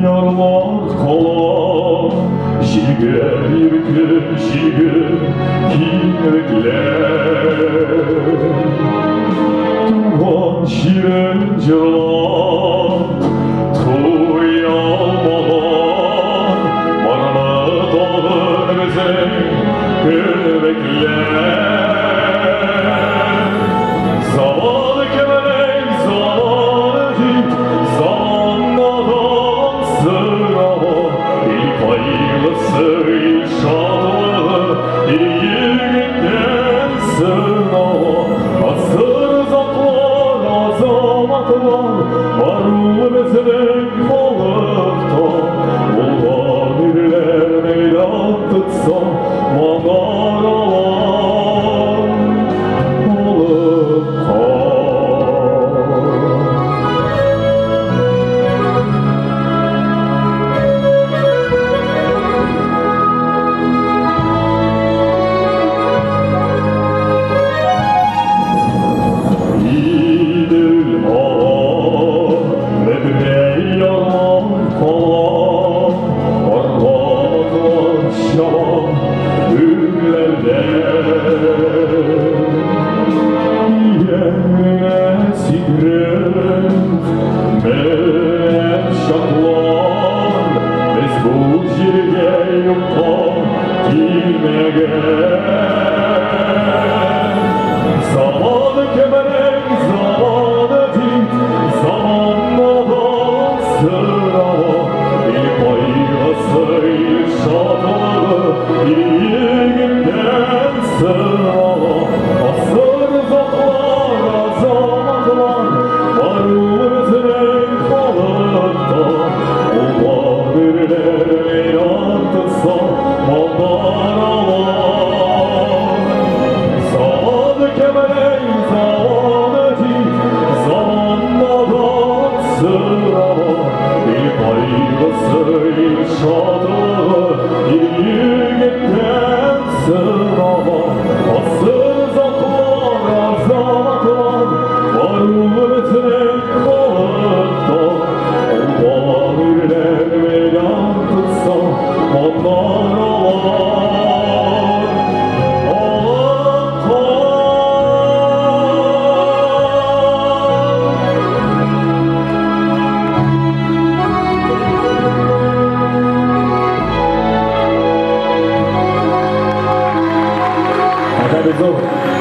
Ярлар кала, җилгә иркен җиңел киңлекләр. Туган җирен җырлап, туя алмаган, бармы тагын безнең кебекләр? Заман кебек заман дип, заманнардан сорама, ил кайгысы, ил шатлыгы, ил егеттән сынала. Асыр затлар, азаматлар, бар ул безнең халыкта. Булган ирләр мәйдан тотса, манаралар халыкка. Идел ага, Бөдрә ярлар кала, Арбатлар чаба гөлләрдә. Иягенә сикереп, менә чаклар, без бу җиргә юкка килмәгән. Заман кемнең заманы дип, заманнардан сорама, ил кайгысы, ил шатлыгы, ил егеттән сорама. Асыр затлар, азаматлар, бар безнең халыкта. Булган ирләр мәйдан тотса, манаралар. Заман кемнең заманы дип, заманнардан сорама, ил кайгысы, ил шатлыгы, ил егеттән сорама. Асыр затлар, азаматлар, бар безнең халыкта. Булган ирләр мәйдан тотса, манаралар халыкка. Рәхмәт зур.